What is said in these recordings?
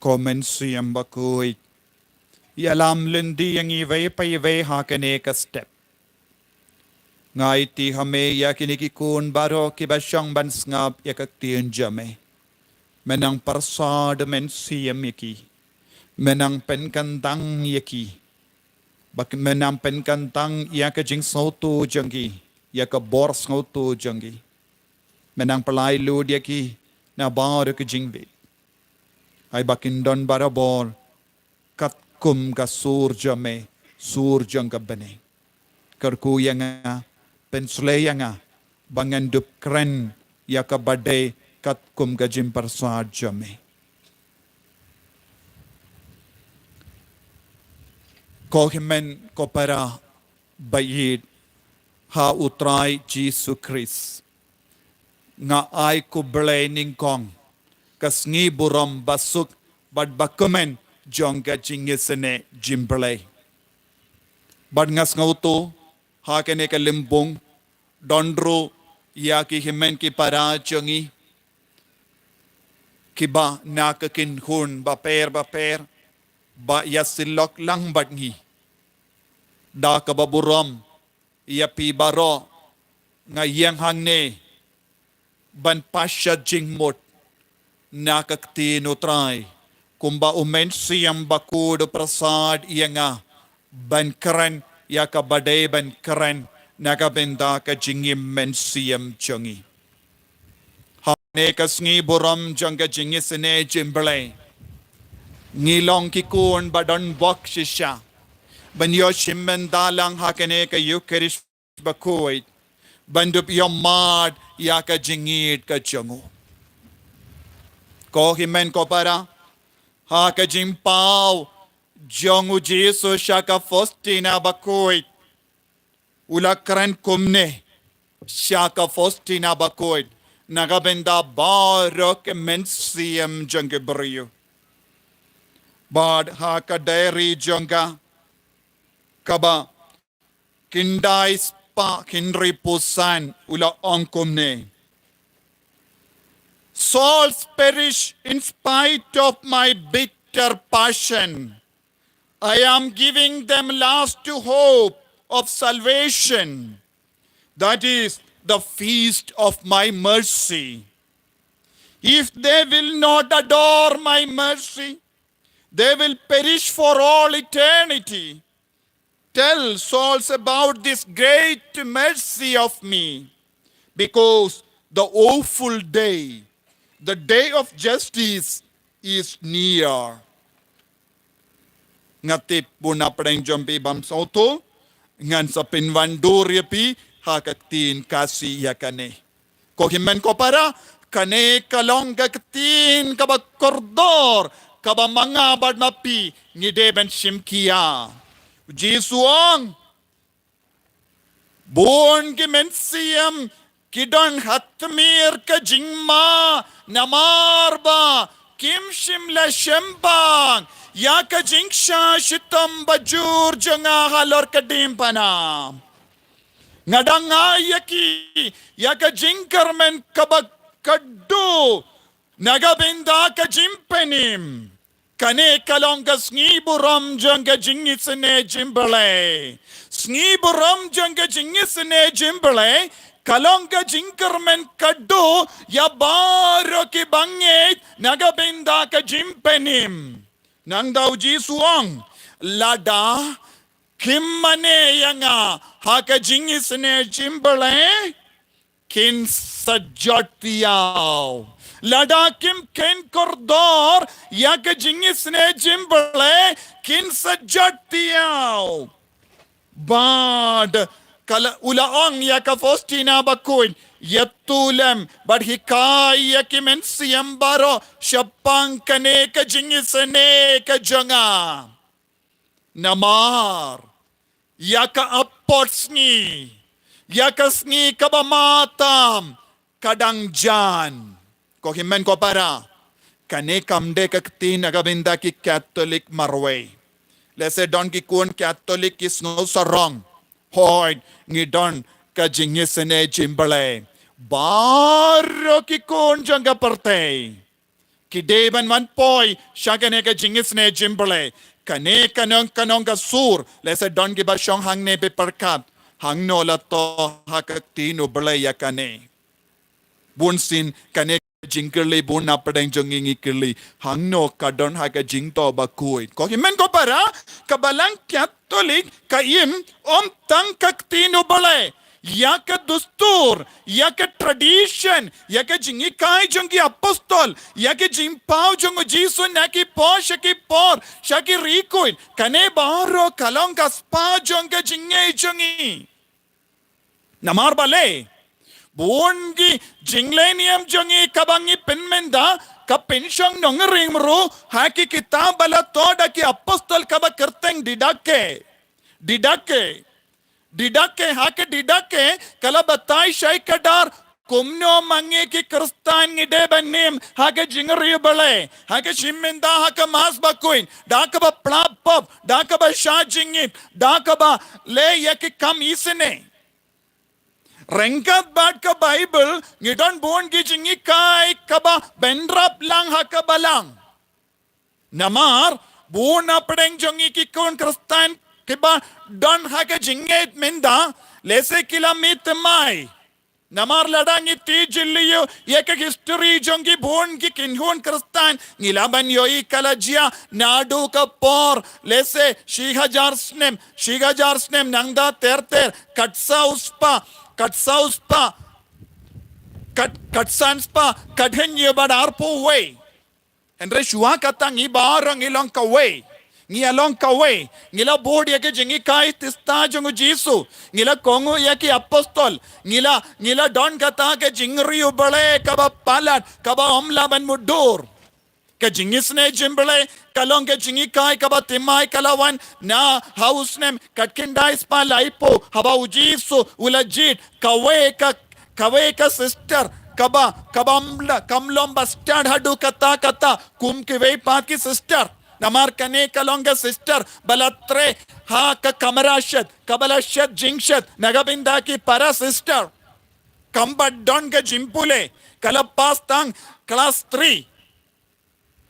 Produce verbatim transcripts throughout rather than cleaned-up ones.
Ko Mynsiem Bakhuid, ïalam lynti ïa ngi iwei pa iwei ha kane ka step. Nga aiti ha me ïa kine ki khun baroh kiba shong ban sngap ïa ka ktien jong me. Me nang pyrsad Mynsiem ïa ki. Me nang pynkyntang ïa ki. Ba ki, me nang pynkyntang ïa ka jingsngewthuh jong ki, ïa ka bor sngewthuh jong ki. Me nang pynlait lut ïa ki na baroh ki jingwit. Ai ba kin don barabor katkum ka sur jong me, sur jong ka bneng. Kyrkhu ïa nga, pynshlei ïa nga ba ngan dup kren ïa kaba dei katkum ka jingpyrsad jong me. Ko hynmen ko para ba ïeit ha U Trai Jisu Khrist, nga ai khublei nyngkong, ka sngi burom basuk bad bakmen jong ka jingisynei jingblei. Bad nga sngewthuh ha kane ka lympung don ruh ïa ki hynmen ki para jong ngi kiba na ka kynhun bapher bapher ba ïasyllok lang bad ngi. Da kaba burom ïa phi baroh, nga ïeng hangne ban pasha jingmut na ka ktien U Trai, kumba U Mynsiem Bakhuid u pyrsad ïa nga ban kren ïa kaba dei ban kren na ka bynta ka jingim mynsiem jong ngi. Ha kane ka sngi burom jong ka jingisynei jingblei, ngi long ki khun ba don bok shisha ban ïoh shim bynta lang ha kane ka Eucharist bakhuid ban dup ïohmad ïa ka jingïeit ka jong u. Ko hynmen ko para, ha ka jingpaw jong U Jisu sha ka Faustina bakhuid, u la kren kumne sha ka Faustina bakhuid na ka bynta baroh ki mynsiem jong ki briew. Bad ha ka diary jong ka kaba khyndai spah hynriewphew san u la ong kumne: Souls perish in spite of my bitter passion. I am giving them last hope of salvation, that is, the feast of my mercy. If they will not adore my mercy, they will perish for all eternity. Tell souls about this great mercy of me, because the awful day, the day of justice, is near. Nga tip bun na pdeng jong phi bym sngewthuh, ngan sa pynwandur ïa phi ha ka ktien Khasi ïa kane. Ko hynmen ko para, kane ka long ka ktien kaba kordor kaba ma nga bad ma phi ngi dei ban shim khia. U Jisu u ong, bun ki mynsiem ki don ha tmier ka jingma namar ba kim shym la shemphang ïa ka jingshah shitom bajur jong nga halor ka diengphna. Nga dang ai ïa ki ïa ka jingkyrmen kaba khatduh na ka bynta ka jingpynim. Kane ka long ka sngi burom jong ka jingisynei jingblei. Sngi burom jong ka jingisynei jingblei ka long ka jingkyrmen khatduh ïa baroh ki bangeit na ka bynta ka jingpynim. Nangta u Jisu u ong, lada kim mane ïa nga ha ka jingisynei jingblei, kin sa jot ïa u. Lada kim kheiñ kordor ïa ka jingisynei jingblei, kin sa jot ïa u. Bad ka la, u la ong ïa ka Faustina bakhuid, ïathuh lem bad hikai ïa ki mynsiem baroh shaphang kane ka jingisynei ka jong nga. Namar ïa ka apot sngi, ïa ka sngi kaba ma tam ka dang jan. Ko hynmen ko para, kane kam dei ka ktien na ka bynta ki Katholik marwei. Lehse don ki khun Katholik ki sngew sarong. Hooid, ngi don ka jingisynei jingblei. Baroh ki khun jong ka pyrthei ki dei ban wan poi sha kane ka jingisynei jingblei. Kane ka nong ka nong ka sur, lehse don kiba shong hangne ba pyrkhat, hangno la to ha ka ktien U Blei ïa kane. Bun sien kane ka jingkylli bun na pdeng jong ngi ngi kylli, hangno ka don ha ka jingthoh bakhuid. Ko hynmen ko para, ka Balang Katholik ka im ym tang ka ktien U Blei, ïa ka dustur, ïa ka tradition, ïa ka jinghikai jong ki apostol, ïa ka jingpaw jong U Jisu na ki por sha ki por, sha ki ri khuid. Kane baroh ka long ka spah jong ka jingngeit jong ngi. Namar balei? Bun ki jingleh niam jong ngi kaba ngi pynmynda, ka pynshong nongrim ruh ha ki kitab ba la thoh da ki apostol kaba kyrteng Didache. Didache. Didache, ha ka Didache ka la batai shai kdar kumno ma ngi ki Khristan ngi dei ban im ha ka jingriewblei, ha ka shim bynta, ha ka Mass bakhuid, da kaba pla pop, da kaba shah jingit, da kaba leh ïa ki kam isynei. Ryngkat bad ka Baibl ngi don bun ki jinghikai kaba bynrap lang ha ka Balang. Namar bun na pdeng jong ngi ki khun Khristan kiba don ha ka jingngeit mynta, lehse ki la mih thymmai. Namar lada ngi tip jylliew ïa ka history jong ki bun ki kynhun Khristan, ngi lah ban ïohi ka la jia naduh ka por, lehse shi hajar snem, shi hajar snem nangta ter ter, katsaw spah, katsaw spah, kat, katsan spah, kathynñiew bad arphew wei. Hynrei shuwa kata ngi baroh ngi long kawei. Ngi ïa long kawei. Ngi la bud ïa ka jinghikai tista jong U Jisu. Ngi la kohnguh ïa ki apostol. Ngi la, ngi la don kata ka jingriewblei kaba palat, kaba ym lah ban mutdur. Ka jingisynei jingblei ka long ka jinghikai kaba thymmai, ka la wan na ha u snem khatkhyndai spah laiphew, haba U Jisu u la jied, kawei ka, kawei ka sister kaba, kaba ym la, kam long ba stad haduh katta katta kum kiwei pat ki sister. Namar kane ka long ka sister ba la trei ha ka kamra shet, kaba la shet jingshet na ka bynta ki para sister. Kam pat don ka jingpule, ka la pass tang class three.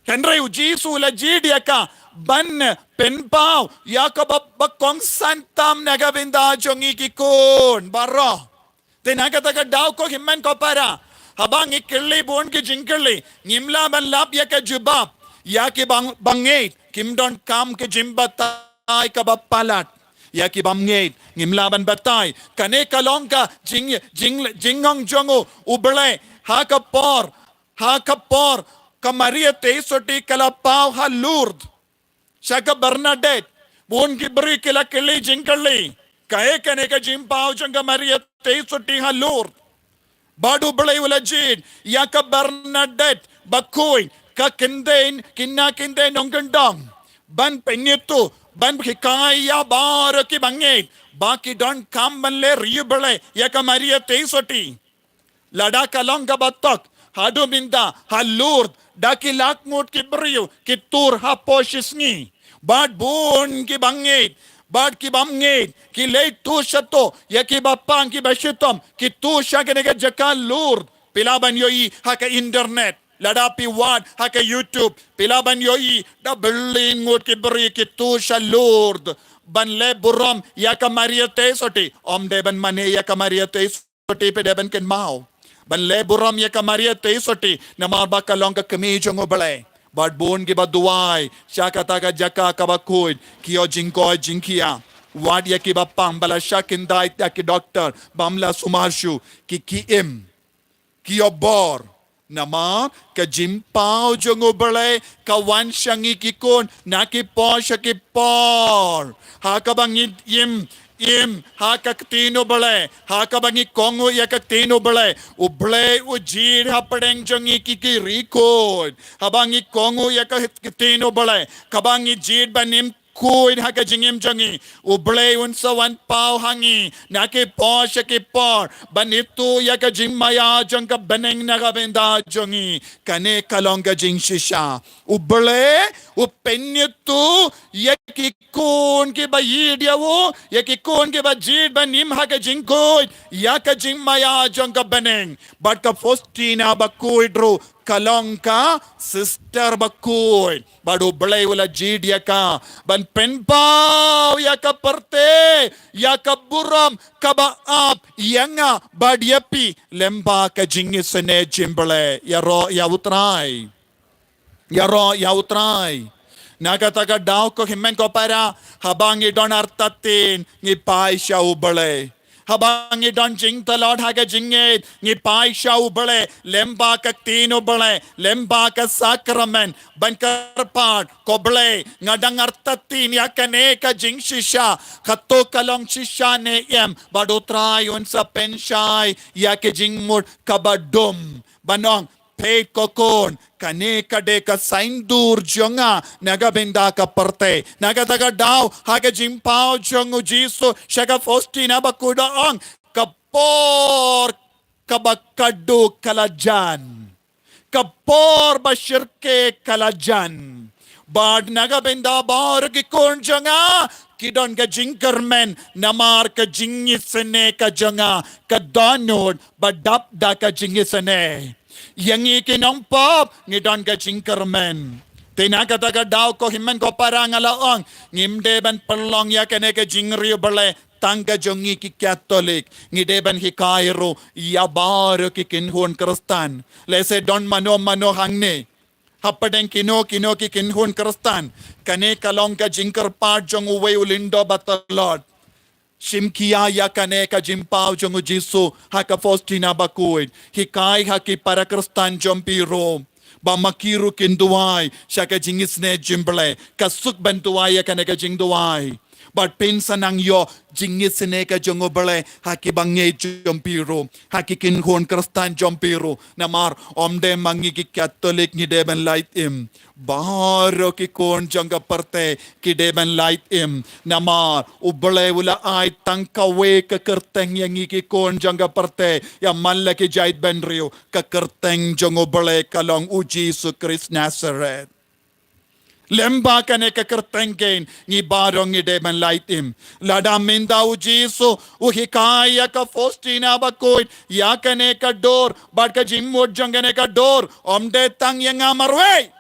Hynrei U Jisu u la jied ïa ka ban pynpaw ïa kaba, ba kongsan tam na ka bynta jong ngi ki khun baroh. Te na kata ka daw, ko hynmen ko para, haba ngi kylli bun ki jingkylli, ngim lah ban lap ïa ka jubab. Ïa ki bang, bangeit kim donkam ka jingbatai kaba palat. Ïa ki bym ngeit ngim lah ban batai. Kane ka long ka jing, jing, jingong jong U Blei ha ka por, ha ka por ka Maria Theisotti ka la paw ha Lourdes sha ka Bernadette. Bun ki briew ki la kylli jingkylli, kaei kane ka jingpaw jong ka Maria Theisotti ha Lourdes? Bad U Blei u la jied ïa ka Bernadette bakhuid, ka kynthei, kine kynthei nongkyndong, ban pynithuh, ban hikai ïa baroh ki bangeit ba ki donkam ban leh riewblei ïa ka Maria Theisotti. Lada ka long kaba tok, haduh mynta ha Lourdes da ki lak ngut ki briew ki tur hapoh shi sngi. Bad bun ki bangeit bad ki bym ngeit ki leit tuh shato ïa ki bapang ki bashitom, ki tuh sha kane ka jaka Lourdes. Phi lah ban ïohi ha ka internet, lada phi wad ha ka YouTube, phi lah ban ïohi da bun ngut ki briew ki tuh sha Lourdes ban leh burom ïa ka Maria Theisotti. Ym dei ban mane ïa ka Maria Theisotti, phi dei ban kynmaw ban leh burom ïa ka Maria Theisotti, namar ba ka long ka kmie jong U Blei. Bad bun kiba duwai sha kata ka jaka kaba khuid, ki ïoh jingkoit jingkhiah. Wat ïa ki bapang ba la shah kyntait da ki doktor bym la sumar shuh, ki, ki im, ki ïoh bor. Namar ka jingpaw jong U Blei ka wan sha ngi ki khun na ki por sha ki por, ha kaba ngi im, im ha ka ktien U Blei, ha kaba ngi kohnguh ïa ka ktien U Blei. U Blei u jied hapdeng jong ngi ki, ki ri khuid, haba ngi kohnguh ïa ka ktien U Blei, kaba ngi jied ban im khuid ha ka jingim jong ngi, U Blei un sa wan paw ha ngi na ki por sha ki por ban ithuh ïa ka jingmaïa jong ka bneng na ka bynta jong ngi. Kane ka long ka jingshisha. U Blei u pynithuh ïa ki khun kiba ïeit ïa u, ïa ki khun kiba jied ban im ha ka jingkhuid ïa ka jingmaïa jong ka bneng. Bad ka Faustina bakhuid ruh ka long ka sister bakhuid. Bad U Blei u la jied ïa ka ban pynpaw ïa ka pyrthei ïa ka burom kaba ap ïa nga bad ïa phi lyngba ka jingisynei jong U Blei. Ïaroh ïa U Trai. Ïaroh ïa U Trai. Na kata ka daw ko hynmen ko para, haba ngi don artatien ngi phai sha U Blei. Haba ngi don jingtlot ha ka jingngeit ngi phai sha U Blei lyngba ka ktien U Blei, lyngba ka sakramen, ban kyrpad, ko Blei, nga dang artatien ïa kane ka jingshisha, kato ka long shisha ne em? Bad U Trai un sa pynshai ïa ka jingmut kaba dum, ban ong, peit ko khun, kane ka dei ka saiñdur jong nga na ka bynta ka pyrthei. Na kata ka daw ha ka jingpaw jong U Jisu sha ka Faustina bakhuid u ong, ka por kaba khatduh ka la jan. Ka por ba shyrkhei ka la jan. Bad na ka bynta baroh ki khun jong nga ki don ka jingkyrmen namar ka jingisynei ka jong nga ka dohnud ba dap da ka jingisynei. Ïa ngi ki nongpop ngi don ka jingkyrmen. Te na kata ka daw ko hynmen ko para nga la ong, ngim dei ban pynlong ïa kane ka jingriewblei tang ka jong ngi ki Katholik, ngi dei ban hikai ruh ïa baroh ki kynhun Khristan. Lehse don mano mano hangne hapdeng kino kino ki kynhun Khristan, kane ka long ka jingkyrpad jong uwei u lyngdoh ba tlot. Shim khia ïa kane ka jingpaw jong U Jisu ha ka Faustina bakhuid. Hikai ha ki para Khristan jong phi ruh ba ma ki ruh kin duwai sha ka jingisynei jong U Blei. Ka suk ban duwai ïa kane ka jingduwai. Bad phin sa nang ïoh jingisynei ka jong U Blei ha ki bangeit jong phi ruh, ha ki kynhun Khristan jong phi ruh. Namar ym dei ma ngi ki Katholik ngi dei ban lait im. Baroh ki khun jong ka pyrthei ki dei ban lait im. Namar U Blei u la ai tang kawei ka kyrteng ïa ngi ki khun jong ka pyrthei, ïa man la ki jait bynriew, ka kyrteng jong U Blei ka long U Jisu Khrist Nasareth. Lyngba kane ka kyrteng kein ngi baroh ngi dei ban lait im. Lada mynta U Jisu u hikai ïa ka Faustina bakhuid ïa kane ka dur bad ka jingmut jong kane ka dur, ym dei tang ïa nga marwei.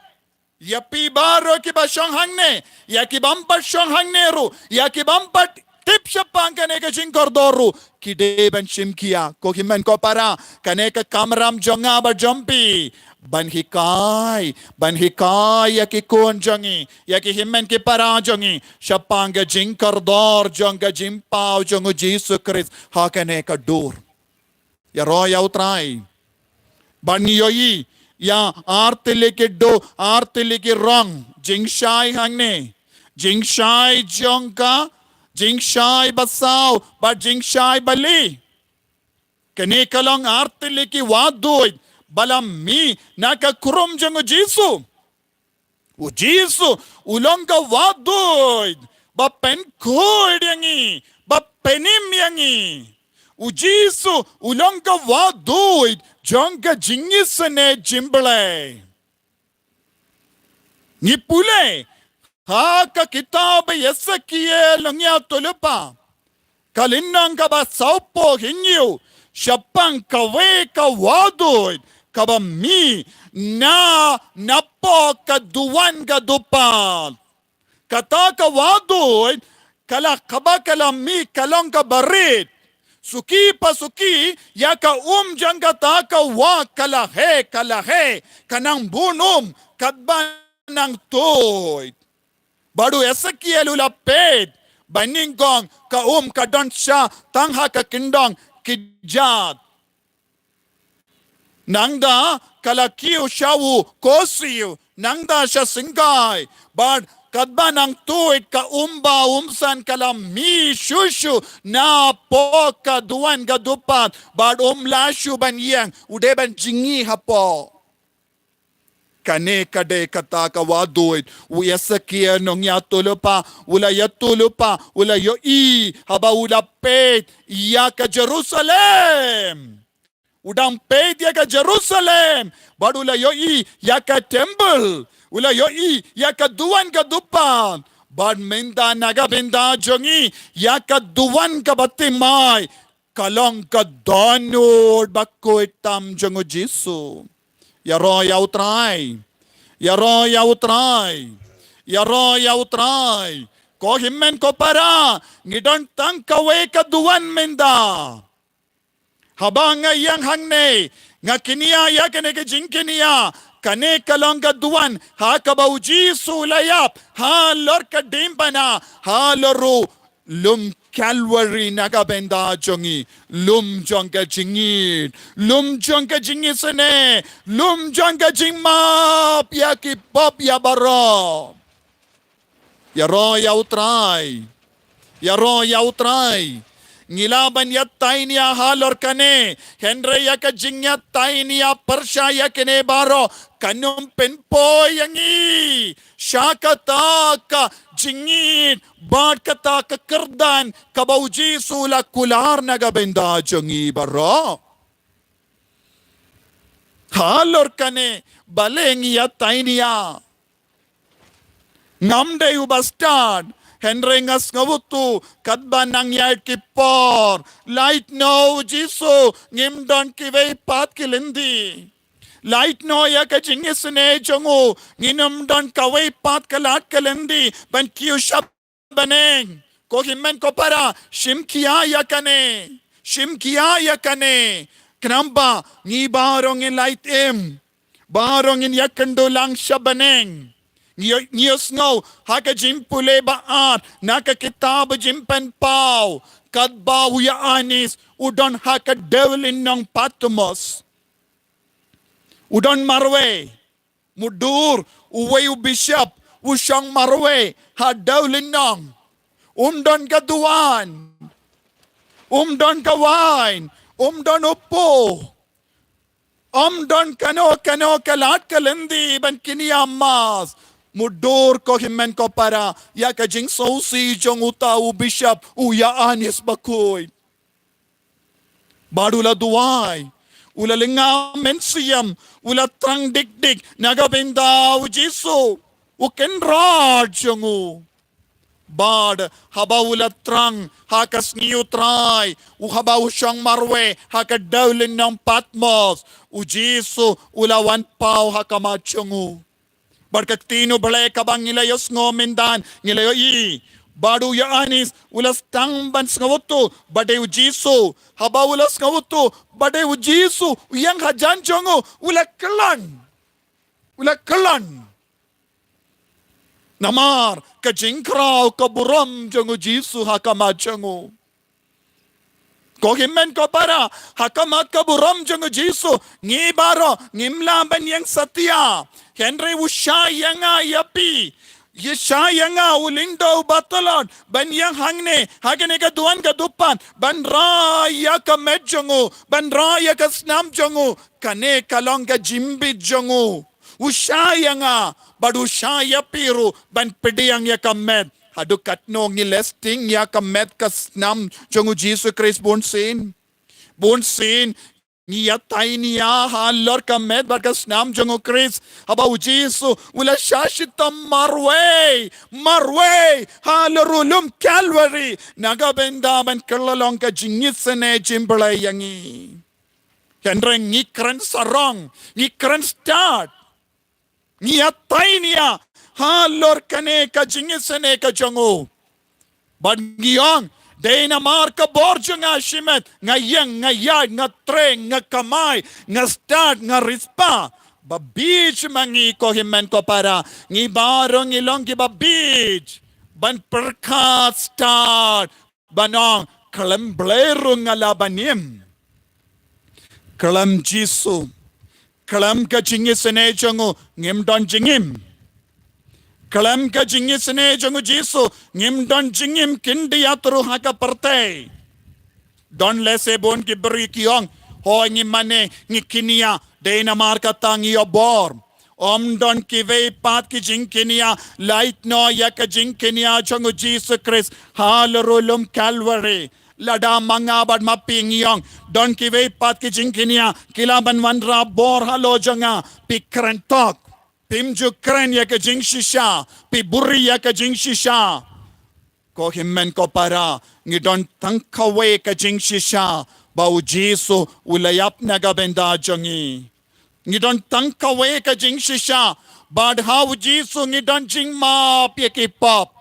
Ïa phi baroh kiba shong hangne, ïa ki bym pat shong hangne ruh, ïa ki bym pat tip shaphang kane ka jingkordor ruh, ki dei ban shim khia. Ko hynmen ko para, kane ka kamram jong nga bad jong phi ban hikai, ban hikai ïa ki khun jong ngi, ïa ki hynmen ki para jong ngi shaphang ka jingkordor jong ka jingpaw jong U Jisu Khrist ha kane ka dur. Ïaroh ïa U Trai. Ban ïohi ïa artylli ki duh, artylli ki rong jingshai hangne. Jingshai jong ka, jingshai ba saw bad jingshai ba lieh. Kane ka long artylli ki wahduid ba la mih na ka khrum jong U Jisu. U Jisu u long ka wahduid ba pynkhuid ïa ngi, ba pynim ïa ngi. U Jisu u long ka wahduid jong ka jingisynei jong U Blei. Ngi pule ha ka kitab Esekiel nongïathuhlypa, ka lynnong kaba sawphew hynñiew, shaphang kawei ka wahduid kaba mih na, napoh ka duwan ka dupat. Kata ka wahduid ka la, kaba ka la mih ka long kaba rit. Suki pa suki ïa ka um jong kata ka wah ka la heh, ka la heh, ka nang bun um katba nang tuid. Bad u Esekiel u la peit ba nyngkong ka um ka don sha tang ha ka kyndong kjat. Nangta ka la kiew sha u khursiew, nangta sha syngkai. Bad katba nang tuid ka um ba um san ka la mih shuh shuh napoh ka duwan ka dupat. Bad um lah shuh ban ïeng, u dei ban jngi hapoh. Kane ka dei kata ka wahduid u Esekiel nongïathuhlypa u la ïathuhlypa, u la ïohi haba u la peit ïa ka Jerusalem. U dang peit ïa ka Jerusalem bad u la ïohi ïa ka temple, u la ïohi ïa ka duwan ka dupat. Bad mynta na ka bynta jong ngi ïa ka duwan kaba thymmai ka long ka dohnud bakhuid tam jong U Jisu. Ïaroh ïa U Trai. Ïaroh ïa U Trai. Ïaroh ïa U Trai. Ko hynmen ko para, ngi don tang kawei ka duwan mynta. Haba nga ïeng hangne, nga kñia ïa kane ka jingkñia, kane ka long ka duwan, ha kaba U Jisu u la ïap halor ka diengphna, halor u lum Calvary na ka bynta jong ngi, lum jong ka jingïeit, lum jong ka jingisynei, lum jong ka jingmap ïa ki pop ïa baroh. Ïaroh ïa U Trai. Ïaroh ïa U Trai. Ngi lah ban ïatainia halor kane, hynrei ïa ka jingïatainia pyrshah ïa kine baroh kan ym pynpoi ïa ngi sha kata ka jingïeit bad kata ka kyrdan kaba U Jisu u la kular na ka bynta jong ngi baroh. Halor kane, balei ngi ïatainia? Ngam dei uba stad, hynrei nga sngewthuh katba nang ïaid ki por, lait noh U Jisu, ngim don kiwei pat ki lynti. Lait noh ïa ka jingisynei jong u, ngin ym don kawei pat ka lad ka lynti ban kiew sha bneng. Ko hynmen ko para, shim khia ïa kane. Shim khia ïa kane. Khnang ba ngi baroh ngin lait im, baroh ngin ïakynduh lang sha bneng. Ngi, ngi ïohsngew ha ka jingpule ba ar na ka kitab Jingpynpaw, katba u Ïoannis u don ha ka dewlynnong Patmos. U don marwei. Mutdur, uwei u bishop u shong marwei ha dewlynnong. Um don ka duwan. Um don ka wain. Um don u puh. Um don kano kano ka lad ka lynti ban kñia mass. Mutdur, ko hynmen ko para, ïa ka jingsngewsih jong uta u bishop u Ïoannis Bakhuid. Bad u la duwai, u la lynga mynsiem, u la thrang dik dik na ka bynta U Jisu, U Kynrad jong u. Bad haba u la thrang ha ka sngi U Trai, u haba u shong marwei ha ka dewlynnong Patmos, U Jisu u la wan paw ha khmat jong u. Bad ka ktien U Blei kaba ngi la ïohsngew mynta, ngi la ïohi. Bad u Ïoannis u la sdang ban sngewthuh ba dei U Jisu. Haba u la sngewthuh ba dei U Jisu u ïeng hajan jong u, u la khlaiñ. U la khlaiñ. Namar ka jingkhraw ka burom jong U Jisu ha khmat jong u. Ko hynmen ko para, ha khmat ka burom jong U Jisu, ngi baroh ngim lah ban ïeng satia. Hynrei u shah ïa nga ïa phi. Ïa shah ïa nga u lyngdoh uba tlot ban ïeng hangne ha kane ka duwan ka dewpath, ban rai ïa ka met jong u, ban rai ïa ka snam jong u. Kane ka long ka jingbit jong u. U shah ïa nga bad u shah ïa phi ruh ban pdiang ïa ka met. Haduh katno ngi leh sting ïa ka met ka snam jong U Jisu Khrist bunsien? Bunsien ngi ïatainia halor ka met bad ka snam jong U Khrist. Haba U Jisu u la shah shitom marwei, marwei halor u lum Calvary na ka bynta ban kylla long ka jingisynei jong U Blei ïa ngi. Hynrei ngi kren sarong, ngi kren stad. Ngi ïatainia halor kane ka jingisynei ka jong u. Bad ngi ong, dei namar ka bor jong nga shimet, nga ïeng, nga ïaid, nga trei, nga kamai, nga stad, nga riewspah. Ba bieit ma ngi, ko hynmen ko para, ngi baroh ngi long kiba bieit ban pyrkhat stad, ban ong, khlem Blei ruh nga lah ban im. Khlem Jisu, khlem ka jingisynei jong u, ngim don jingim. Khlem ka jingisynei jong U Jisu, ngim don jingim khyndiat ruh ha ka pyrthei. Don lehse bun ki briew ki ong, hooid ngi mane, ngi kñia, dei namar kata ngi ïoh bor. Ym don kiwei pat ki jingkñia, lait noh ïa ka jingkñia jong U Jisu Khrist halor u lum Calvary. Lada ma nga bad ma phi ngi ong, don kiwei pat ki jingkñia ki lah ban wanrah bor halor jong nga, phi kren thok. Phim ju kren ïa ka jingshisha, phi buhrieh ïa ka jingshisha. Ko hynmen ko para, ngi don tang kawei ka jingshisha, ba U Jisu u la ïap na ka bynta jong ngi. Ngi don tang kawei ka jingshisha, bad ha u Jisu ngi don jingmap ïa ki pop.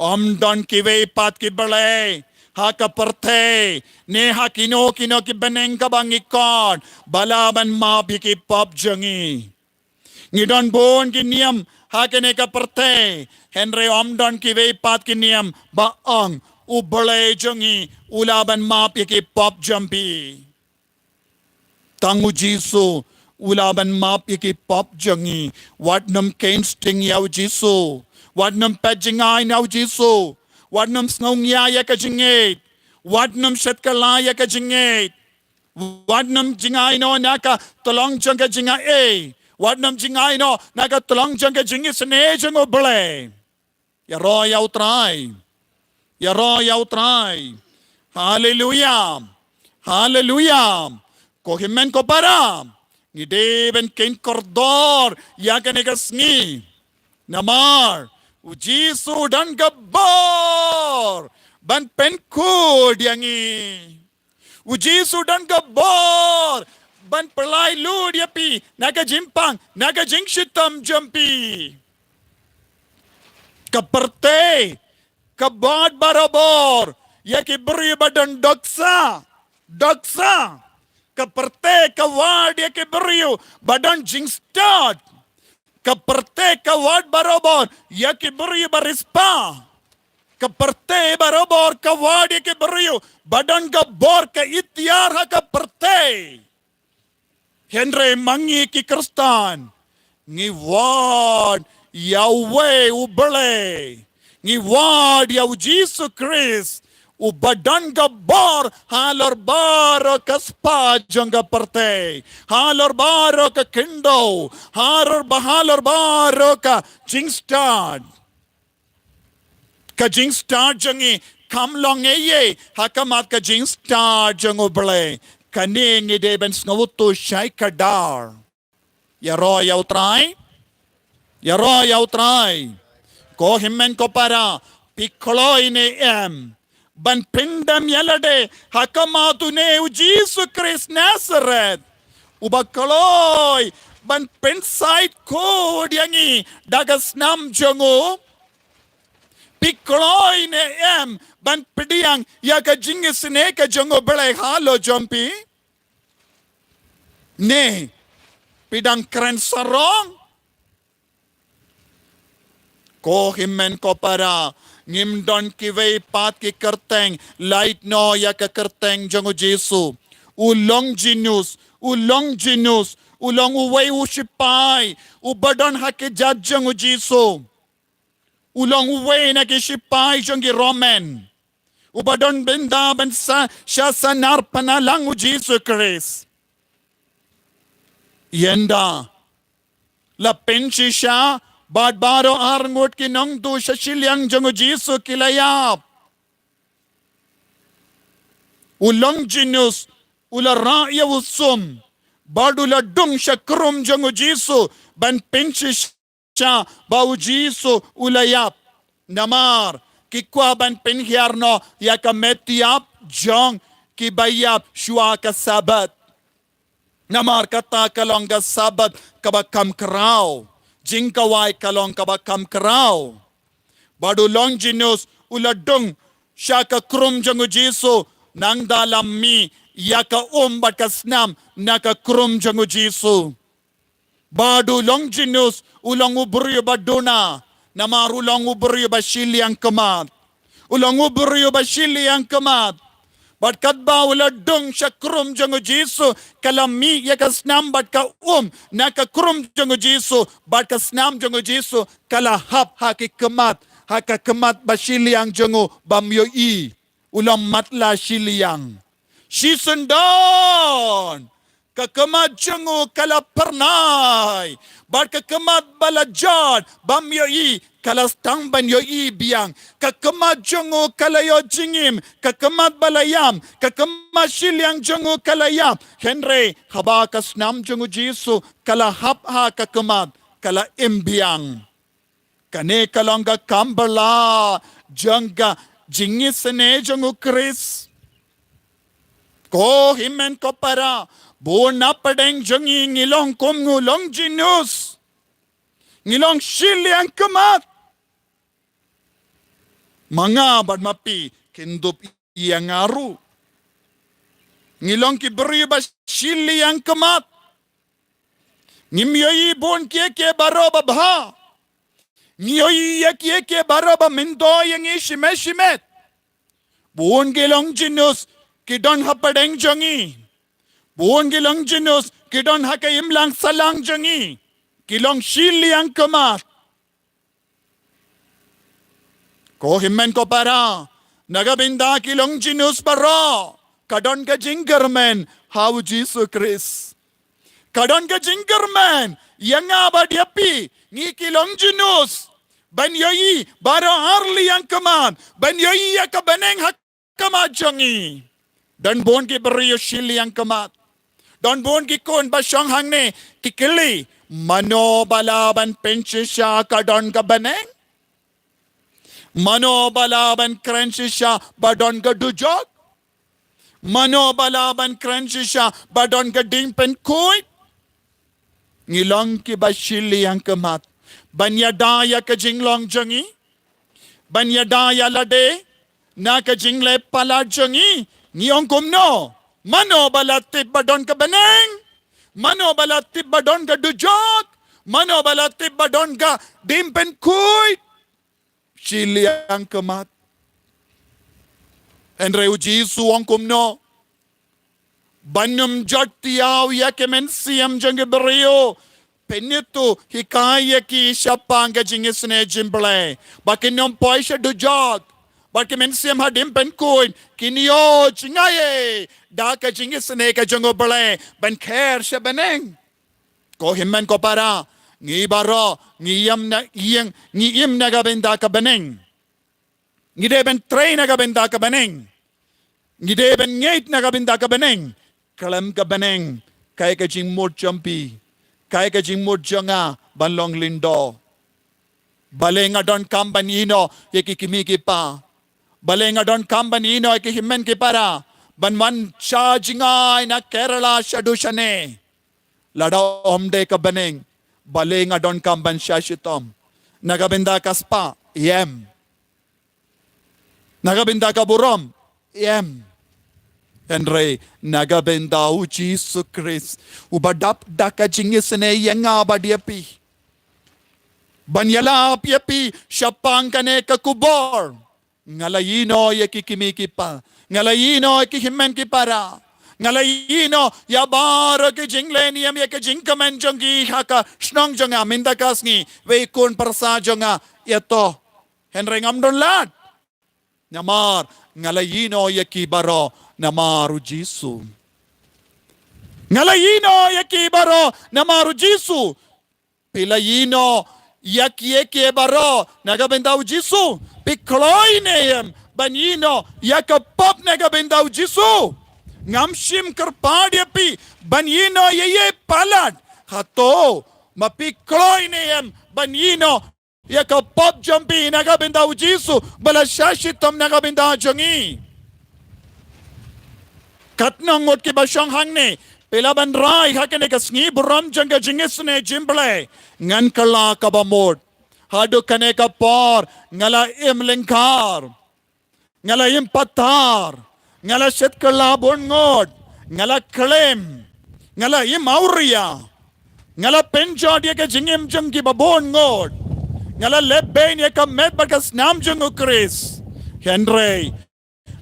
Ym don kiwei pat ki blei ha ka pyrthei ne ha kino kino ki bneng kaba ngi khot ba lah ban map ïa ki pop jong ngi. Ngi don bun ki niam ha kane ka pyrthei, hynrei ym don kiwei pat ki niam ba ong u Blei jong ngi u lah ban map ïa ki pop jong phi. Tang u Jisu u lah ban map ïa ki pop jong ngi. Wat nym khein sting ïa u Jisu. Wat nym peit jngai na u Jisu. Wat nym sngew ngiah ïa ka jingngeit. Wat nym shet kylla ïa ka jingngeit. Wat nym jngai noh na ka tlong jong ka jingaiei. Wat nym jngai noh na ka tlong jong ka jingisynei jong u Blei. Ïaroh ïa u Trai. Ïaroh ïa u Trai. Haleluya. Haleluya. Ko hynmen ko para, ngi dei ban khein kordor ïa kane ka sngi. Namar u Jisu u don ka bor ban pynkhuid ïa ngi. U Jisu u don ka bor ban pynlait lut ïa phi na ka jingpang, na ka jingshitom jong phi. Ka pyrthei ka wad barabor ïa ki briew ba don dohkha, dohkha. Ka pyrthei ka wad ïa ki briew ba don jingstad. Ka pyrthei ka wad barabor ïa ki briew ba riewspah. Ka pyrthei barabor ka wad ïa ki briew ba don ka bor, ka iktiar ha ka pyrthei. Hynrei ma ngi ki Khristan, ngi wad ïa uwei u Blei. Ngi wad ïa u Jisu Khrist, uba don ka bor halor baroh ka spah jong ka pyrthei, halor baroh ka khyndew, halor ba, halor baroh ka jingstad. Ka jingstad jong ngi kam long ei ei ha khmat ka jingstad jong u Blei. Kane ngi dei ban sngewthuh shai kdar. Ïaroh ïa u Trai. Ïaroh ïa u Trai. Ko hynmen ko para, phi kloi ne em ban pyndem ïa lade ha khmat une u Jisu Khrist Nasareth, uba kloi ban pynshait khuid ïa ngi da ka snam jong u? Phi kloi ne em ban pdiang ïa ka jingisynei ka jong u Blei halor jong phi? Ne phi dang kren sarong? Ko hynmen ko para, ngim don kiwei pat ki kyrteng, lait noh ïa ka kyrteng jong u Jisu. U Longinus, u Longinus u long uwei u shipai uba don ha ki jait jong u Jisu. U long uwei na ki shipai jong ki Roman uba don bynta ban sa, sha sanar pynïalang u Jisu Khrist. Ynda la pynshisha bad baroh arngut ki nongtuh sha shiliang jong u Jisu ki la ïap, u Longinus u la rah ïa u sum bad u la dung sha krum jong u Jisu ban pynshisha ba u Jisu u la ïap. Namar ki kwah ban pynhiar noh ïa ka met ïap jong kiba ïap shuwa ka Sabbath. Namar kata ka long ka Sabbath kaba kham khraw. Jingkhawai ka long kaba kham khraw. Bad u Longinus u la dung sha ka krum jong u Jisu, nangta la mih ïa ka um bad ka snam na ka krum jong u Jisu. Bad u Longinus u long u briew ba duna, namar u long u briew ba shiliang khmat. U long u briew ba shiliang khmat. Bad katba u la dung sha krum jong u Jisu, ka la mih ïa ka snam bad ka um na ka krum jong u Jisu, bad ka snam jong u Jisu ka la hap ha ki khmat, ha ka khmat ba shiliang jong u bym ïohi. U long matlah shiliang. Shi syndon ka khmat jong u ka la phyrnai, bad ka khmat ba la jot bym ïohi ka la sdang ban ïohi biang. Ka khmat jong u ka la ïoh jingim, ka khmat ba la ïam, ka khmat shiliang jong u ka la ïam. Hynrei haba ka snam jong u Jisu ka la hap ha ka khmat, ka la im biang. Kane ka long ka kam ba la jong ka jingisynei jong u Khrist. Ko hynmen ko para, Bun na pdeng jong ngi ngi long kum u long jinuh. Ngi long shiliang khmat. Ma nga bad ma phi kin dup ïa nga ruh. Ngi long ki briew ba shiliang khmat. Ngim ïohi bun kiei kiei baroh ba bha. Ngi ïohi ïa kiei kiei baroh ba myntoi ïa ngi shimet shimet. Bun ki long jinuh ki don ha pdeng jong ngi. Bun ki long jinuh ki don ha ka imlang sahlang jong ngi. Ki long shiliang khmat. Ko hynmen ko para, na ka bynta ki long jinuh baroh, ka don ka jingkyrmen ha u Jisu Khrist. Ka don ka jingkyrmen ïa nga bad ïa phi, ngi ki long jinuh, ban ïohi baroh arliang khmat, ban ïohi ïa ka bneng ha khmat jong ngi. Don bun ki briew shiliang khmat. Don bun ki khun ba shong hangne ki kylli, mano ba lah ban pynshisha ka don ka bneng? Mano ba lah ban kren shisha ba don ka dujok? Mano ba lah ban kren shisha ba don ka ding pynkhuid? Ngi long kiba shiliang khmat ban ïada ïa ka jinglong jong ngi, ban ïada ïa lade na ka jingleh palat jong ngi. Ngi ong kumno? Mano ba la tip ba don ka bneng? Mano ba la tip ba don ka dujok? Mano ba la tip ba don ka ding pynkhuid? Shiliang khmat. Hynrei u Jisu u ong kumno? Ban ym jot ïa u ïa ki mynsiem jong ki briew. Pynithuh, hikai ïa ki shaphang ka jingisynei jong U Blei, ba kin ym poi sha dujok. Ba ki mynsiem hadien pynkhuid kin ïoh jngai da ka jingisynei ka jong U Blei ban kher sha bneng. Ko hynmen ko para, ngi baroh ngi im na, ïeng, ngi im na ka bynta ka bneng. Ngi dei ban trei na ka bynta ka bneng. Ngi dei ban ngeit na ka bynta ka bneng. Khlem ka bneng, kaei ka jingmut jong phi, kaei ka jingmut jong nga ban long lyngdoh? Balei nga donkam ban ïehnoh ïa ki kmie ki kpa? Balei nga donkam ban ïehnoh ïa ki hynmen ki para ban wan sha jngai na Kerala shaduh shane? Lada ym dei ka bneng, balei nga donkam ban shah shitom? Na ka bynta ka spah, ïem. Na ka bynta ka burom, ïem. Hynrei na ka bynta u Jisu Khrist, uba dap da ka jingisynei ïa nga bad ïa phi, ban ïalap ïa phi shaphang kane ka khubor. Nga la ïehnoh ïa ki kmie ki kpa. Nga la ïehnoh ïa ki hynmen ki para. Nga la ïehnoh ïa baroh ki jingleh niam, ïa ki jingkmen jong ki ha ka shnong jong nga. Mynta ka sngi, wei khun pyrsa jong nga ïatoh. Hynrei ngam don lad. Namar nga la ïehnoh ïa ki baroh namar u Jisu. Nga la ïehnoh ïa ki baroh namar u Jisu. Phi la ïehnoh ïa kiei kiei baroh na ka bynta u Jisu? Phi kloi ne em ban ïehnoh ïa ka pop na ka bynta u Jisu? Ngam shym kyrpad ïa phi ban ïehnoh ïa ei palat. Hato ma phi kloi ne em ban ïehnoh ïa ka pop jong phi na ka bynta u Jisu ba la shah shitom na ka bynta jong ngi? Katno ngut kiba shong hangne, phi lah ban rai ha kane ka sngi burom jong ka jingisynei jong U Blei? Ngan kylla kaba mut. Haduh kane ka por nga la im lyngkar. Nga la im pathar. Nga la shet kylla bun ngut. Nga la khlem. Nga la im awria. Nga la pynjot ïa ka jingim jong kiba bun ngut. Nga la leh beiñ ïa ka met bad ka snam jong u Khrist. Hynrei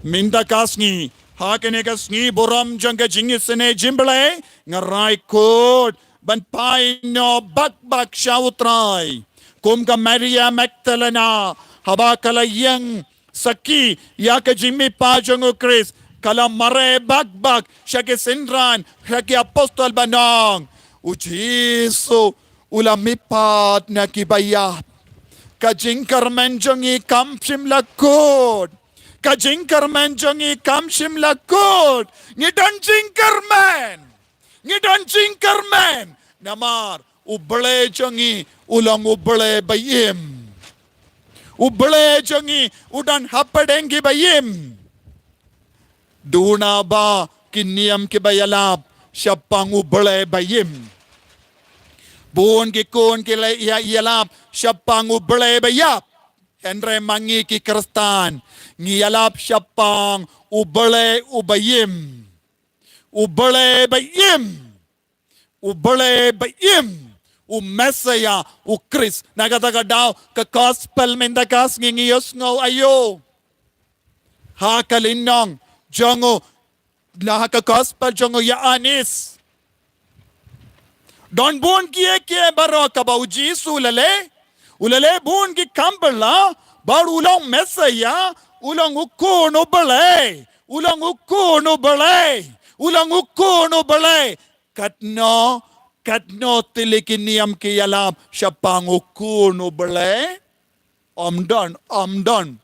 mynta ka sngi, ha kane ka sngi burom jong ka jingisynei jong U Blei, nga rai kut ban phai noh bak bak sha u Trai. Kum ka Maria Magdalena, haba ka la ïeng sakhi ïa ka jingmihpat jong u Khrist, ka la mareh bak bak sha ki synran, sha ki apostol ban ong, u Jisu u la mihpat na kiba ïap. Ka jingkyrmen jong ngi kam shym la kut. Ka jingkyrmen jong ngi kam shym la kut. Ngi don jingkyrmen. Ngi don jingkyrmen namar U Blei jong ngi u long U Blei ba im. U Blei jong ngi u don hapdeng kiba im. Duna ba ki niam kiba ïalap shaphang U Blei ba im. Bun ki khun ki la ïa ïalap shaphang U Blei ba ïap. Hynrei ma ngi ki Khristan ngi ïalap shaphang U Blei uba im. U Blei ba im. U Blei ba im. U Messaïah, U Khrist. Na kata ka daw ka gospel mynta ka sngi ngi ïohsngew aïu? Ha ka lynnong jong u, la ha ka gospel jong u Ïoannis. Don bun kiei kiei baroh kaba U Jisu u la leh. U la leh bun ki kam bylla, bad u long Messaïah, u long u khun U Blei, u long u khun U Blei, u long u khun U Blei. Katno, katno tylli ki niam ki ïalap shaphang u khun U Blei? Ym don, ym don.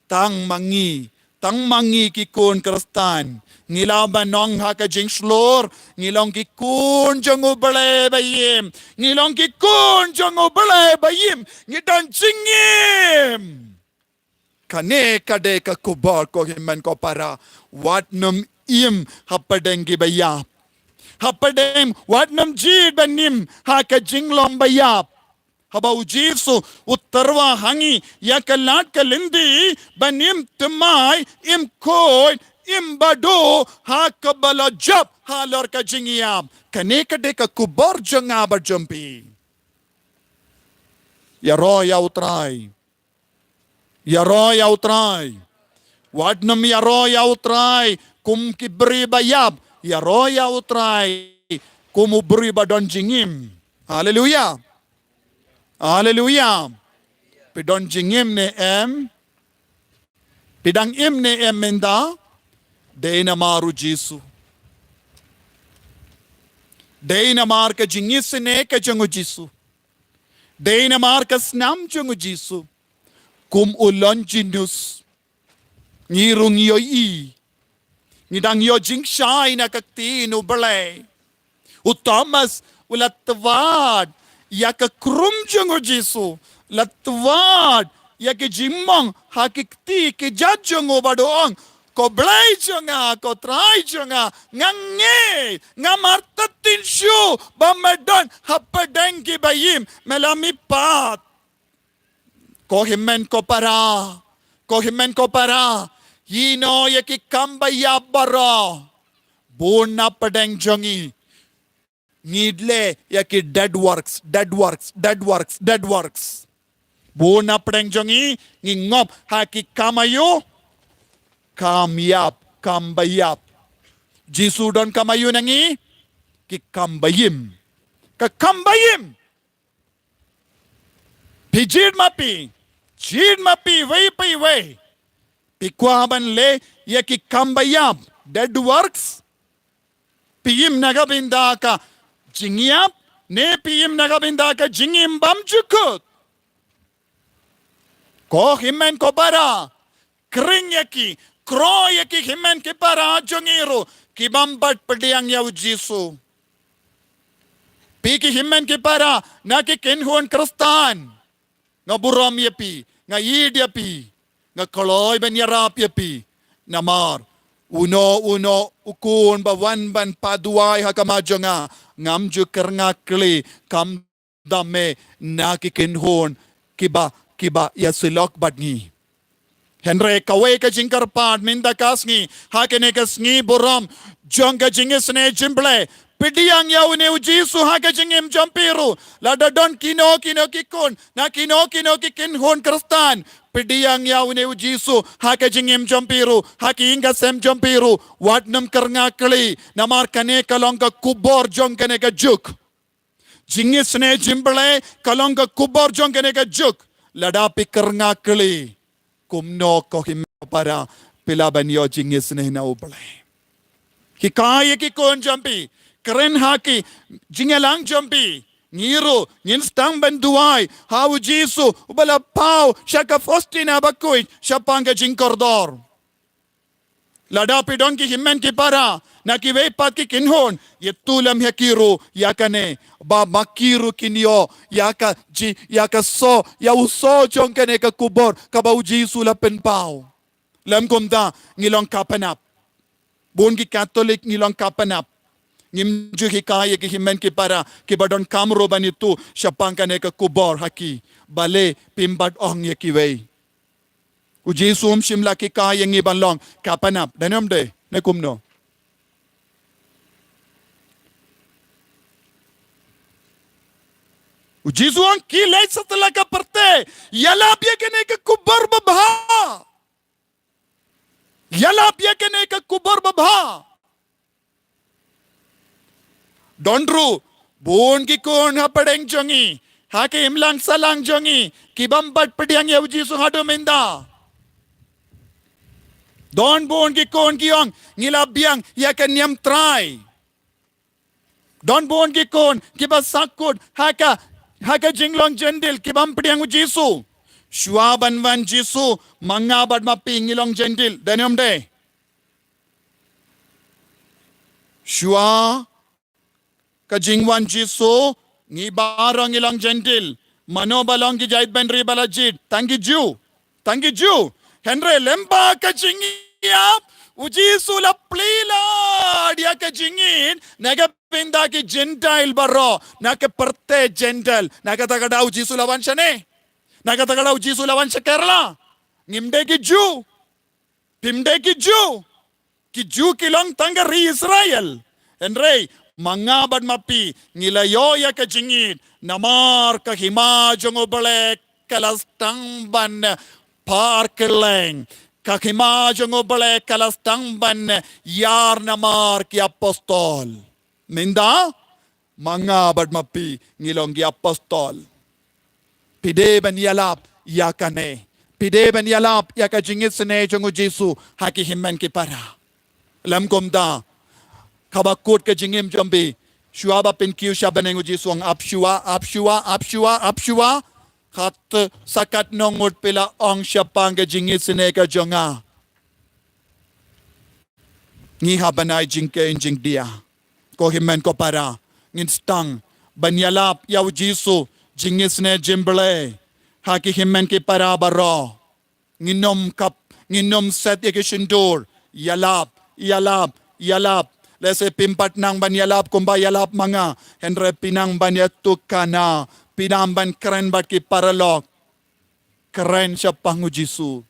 Tang ma ngi, tang ma ngi ki khun Khristan, ngi lah ban ong ha ka jingshlur, ngi long ki khun jong U Blei ba im, ngi long ki khun jong U Blei ba im, ngi don jingim. Kane ka dei ka khubor, ko hynmen ko para. Wat nym im hapdeng kiba ïap. Hapdeng, wat nym jied ban im ha ka jinglong ba ïap. Haba U Jisu u tyrwa ha ngi ïa ka lad ka lynti ban im thymmai, im khuid, im baduh ha kaba la jop halor ka jingïap. Kane ka dei ka khubor jong nga bad jong phi. Ïaroh ïa U Trai. Ïaroh ïa U Trai. Wat nym ïaroh ïa U Trai kum ki briew ba ïap. Ïaroh ïa U Trai kum u briew ba don jingim. Haleluia. Haleluia. Phi don jingim ne em? Phi dang im ne em mynta? Dei namar U Jisu. Dei namar ka jingisynei ka jong U Jisu. Dei namar ka snam jong U Jisu. Kum u longjinis, ngi ruh ngi ïohi. Ngi dang ïoh jingshai na ka ktien U Blei. U Thomas u la tywad ïa ka krum jong U Jisu, la tywad ïa ki jingmong ha ki kti ki jait jong u bad u ong, ko Blei jong nga, ko Trai jong nga, nga ngeit, nga martatien shuh ba me don hapdeng kiba im, me la mihpat. Ko hynmen ko para, ko hynmen ko para, ïehnoh ïa ki kam ba ïap baroh. Bun na pdeng jong ngi ngi leh ïa ki dead works, dead works, dead works, dead works. Bun na pdeng jong ngi ngi ngop ha ki kam aïu? Kam ïap, kam ba ïap. Jisu don kam aïu na ngi? Ki kam ba im. Ka kam ba im. Phi jied ma phi, jied ma phi, wei pa iwei. Phi kwah ban leh ïa ki kam ba ïap, dead works? Phi im na ka bynta ka jingïap ne phi im na ka bynta ka jingim bym jukut? Ko hynmen ko para, khring ïa ki, khroh ïa ki hynmen ki para jong ngi ruh ki bym pat pdiang ïa U Jisu. Phi ki hynmen ki para na ki kynhun Khristan, nga burom ïa phi, nga ïeit ïa phi, nga kloi ban ïarap ïa phi. Namar uno uno u khun ba wan ban phah duwai ha khmat jong nga, ngam ju kyrngah kylli, kam da me na ki kynhun kiba, kiba ïasyllok bad ngi. Hynrei kawei ka jingkyrpad mynta ka sngi, ha kane ka sngi burom jong ka jingisynei jingblei, pdiang ïa une U Jisu ha ka jingim jong phi ruh. Lada don kino kino ki khun na kino kino ki kynhun Khristan, pdiang ïa une U Jisu ha ka jingim jong phi ruh, ha ki ïing ka sem jong phi ruh. Wat nym kyrngah kylli, namar kane ka long ka khubor jong kane ka juk. Jingisynei jingblei ka long ka khubor jong kane ka juk. Lada phi kyrngah kylli, kumno ko hynmen para phi lah ban ïoh jingisynei na U Blei? Hikai ïa ki khun jong phi, kren ha ki jingïalang jong phi. Ngi ruh ngin sdang ban duwai ha U Jisu uba la paw sha ka Faustina bakhuid shaphang ka jingkordor. Lada phi don ki hynmen ki para na kiwei pat ki kynhun, ïathuh lem ïa ki ruh ïa kane, ba ma ki ruh kin ïoh ïa ka ji-, ïa ka soh, ïa u soh jong kane ka khubor kaba U Jisu la pynpaw. Lym kumta ngi long ka pynap. Bun ki Katholik ngi long ka pynap. Ngim ju hikai ïa ki hynmen ki para kiba donkam ruh ban ïathuh shaphang kane ka khubor ha ki. Balei phim pat ong ïa kiwei? U Jisu um shym la hikai ïa ngi ban long ka pynap. Dei ne ym dei? Ne kumno? U Jisu u ong, ki leit sha la ka pyrthei, ïalap ïa kane ka khubor babha. Ïalap ïa kane ka khubor babha. Don ruh bun ki khun ha pdeng jong ngi, ha ka imlang sahlang jong ngi, kibym pat pdiang ïa u Jisu haduh mynta. Don bun ki khun ki ong, ngi la biang ïa ka niam Trai. Don bun ki khun kiba sahkut ha ka, ha ka jinglong Jentil, kibym pdiang u Jisu. Shuwa ban wan Jisu, ma nga bad ma phi ngi long Jentil. Dei ne ym dei? Shuwa ka jingwan Jisu, ngi baroh ngi long Jentil. Mano ba long ki jaitbynriew ba la jied? Tang ki Jiw. Tang ki Jiw. Hynrei lyngba ka jingïap, u Jisu la plie lad ïa ka jingïeit na ka bynta ki Gentile baroh, na ka pyrthei Gentile. Na kata ka daw u Jisu la wan shane? Na kata ka daw u Jisu la wan sha Kerala? Ngim dei ki Jiw. Phim dei ki Jiw. Ki Jiw ki long tang ka ri Israel. Hynrei ma nga bad ma phi ngi la ïoh ïa ka jingïeit namar ka hima jong U Blei ka la sdang ban par kylleng. Ka hima jong U Blei ka la sdang ban ïar namar ki apostol. Mynta ma nga bad ma phi ngi long ki apostol. Phi dei ban ïalap ïa kane. Phi dei ban ïalap ïa ka jingisynei jong u Jisu ha ki hynmen ki para. Lym kumta, kaba kut ka jingim jong phi, shuwa ba phin kiew sha bneng u Jisu u ong, ap shuwa, ap shuwa, ap shuwa, ap shuwa. Khat, sa katno ngut phi la ong shaphang ka jingisynei ka jong nga? Ngi hap ban ai jingkheiñ jingdia. Ko hynmen ko para, ngin sdang ban ïalap ïa u Jisu, jingisynei jingblei ha ki hynmen ki para baroh. Ngin ym kap, ngin ym set ïa ki shyntur. Ïalap, ïalap, ïalap. Lehse phim pat nang ban ïalap kumba ïalap ma nga, hynrei phi nang ban ïathuhkhana, phi nang ban kren bad ki paralok. Kren shaphang u Jisu.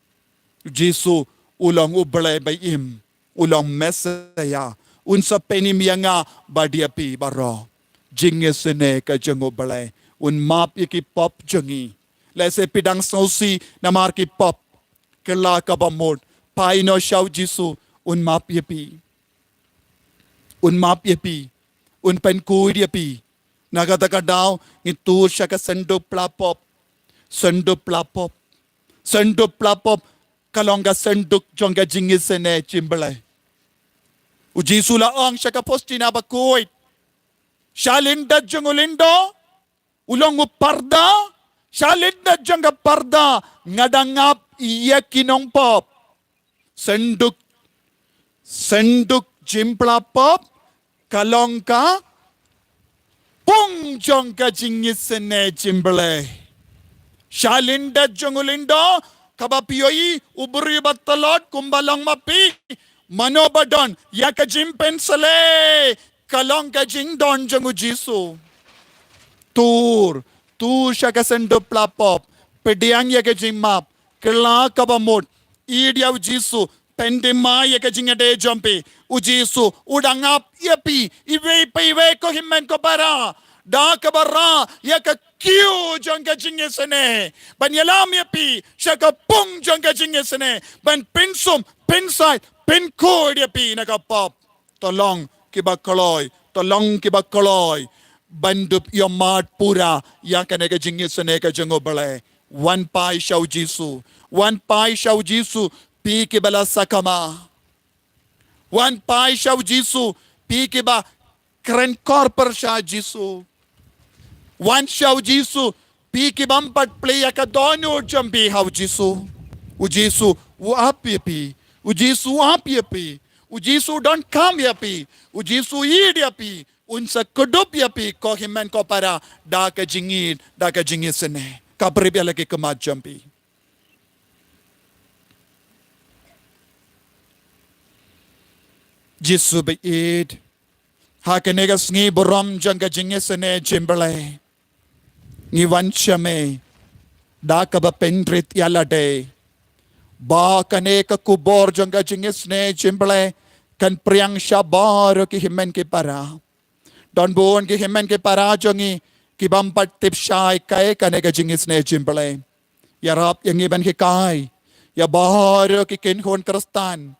U Jisu u long U Blei ba im. U long Messiah. Un sa pynim ïa nga bad ïa phi baroh. Jingisynei ka jong U Blei. Un map ïa ki pop jong ngi. Lehse phi dang sngewsih namar ki pop. Kylla kaba mut. Phai noh sha u Jisu. Un map ïa phi. Un map ïa phi. Un pynkhuid ïa phi. Na kata ka daw ngi tur sha ka synduk pla pop. Synduk pla pop. Synduk pla pop ka long ka synduk jong ka jingisynei jingblei. U Jisu la ong sha ka Faustina bakhuid, sha lyndet jong u lyngdoh, u long u parda, sha lyndet jong ka parda nga dang ap ïa ki nongpop. Synduk, synduk jingpla pop ka long ka pung jong ka jingisynei jingblei. Sha lyndet jong u lyngdoh, kaba phi ïohi u briew ba tlot kumba long ma phi, mano ba don ïa ka jingpynsleh, ka long ka jingdon jong u Jisu. Tur, tur sha ka synduk pla pop, pdiang ïa ka jingmap, kylla kaba mut, ïeit ïa u Jisu, pyndem ïa ka jingïadei jong phi. U Jisu u dang ap ïa phi, iwei pa iwei ko hynmen ko para. Da kaba rah ïa ka kiew jong ka jingisynei ban ïalam ïa phi sha ka pung jong ka jingisynei, ban pynsum, pynsaid, pynkhuid ïa phi na ka pop. To long kiba kloi, to long kiba kloi ban dup ïohmad pura ïa kane ka jingisynei ka jong U Blei. Wan phai sha u Jisu, wan phai sha u Jisu, phi kiba la sakma. Wan phai sha u Jisu, phi kiba kren khor pyrshah Jisu. Wan sha u Jisu, phi kibym pat plie ïa ka dohnud jong phi ha u Jisu. U Jisu u ap ïa phi. U Jisu u ap ïa phi. U Jisu u donkam ïa phi. U Jisu u ïeit ïa phi. Un sa kdup ïa phi ko hynmen ko para da ka jingïeit, da ka jingisynei. Kaba rip ïa la ki khmat jong phi. Jisu ba ïeit, Ha kane ka sngi burom jong ka jingisynei jingblei, ngi wan sha me da kaba pynrit ïa lade, ba kane ka khubor jong ka jingisynei jingblei kan pdiang sha baroh ki hynmen ki para. Don bun ki hynmen ki para jong ngi ki bym pat tip shai kaei kane ka jingisynei jingblei. Ïarap ïa ngi ban hikai ïa baroh ki kynhun Khristan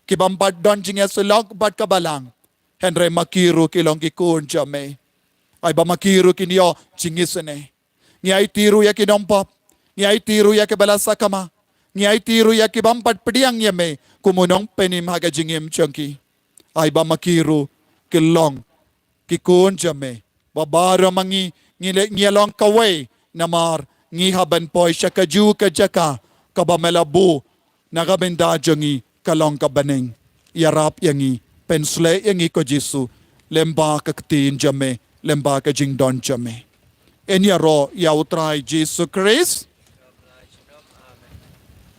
ki bym pat don jingïasyllok bad ka Balang, hynrei ma ki ruh ki long ki khun jong me. Ai ba ma ki ruh kin ïoh jingisynei. Ngi aiti ruh ïa ki nongpop, ngi aiti ruh ïa kiba la sakma, ngi aiti ruh ïa ki bym pat pdiang ïa me kum u nongpynim ha ka jingim jong ki. Ai ba ma ki ruh ki long ki khun jong me. Ba baroh ma ngi ngi le ngi long kawei namar ngi hap ban poi sha kajuh ka jaka kaba me la buh na ka bynta jong ngi ka long ka bneng. Ïarap ïa ngi, pynshlei ïa ngi ko Jisu, lyngba ka ktien jong me, lyngba ka jingdon jong me. Yn ïaroh ïa U Trai Jisu Khrist.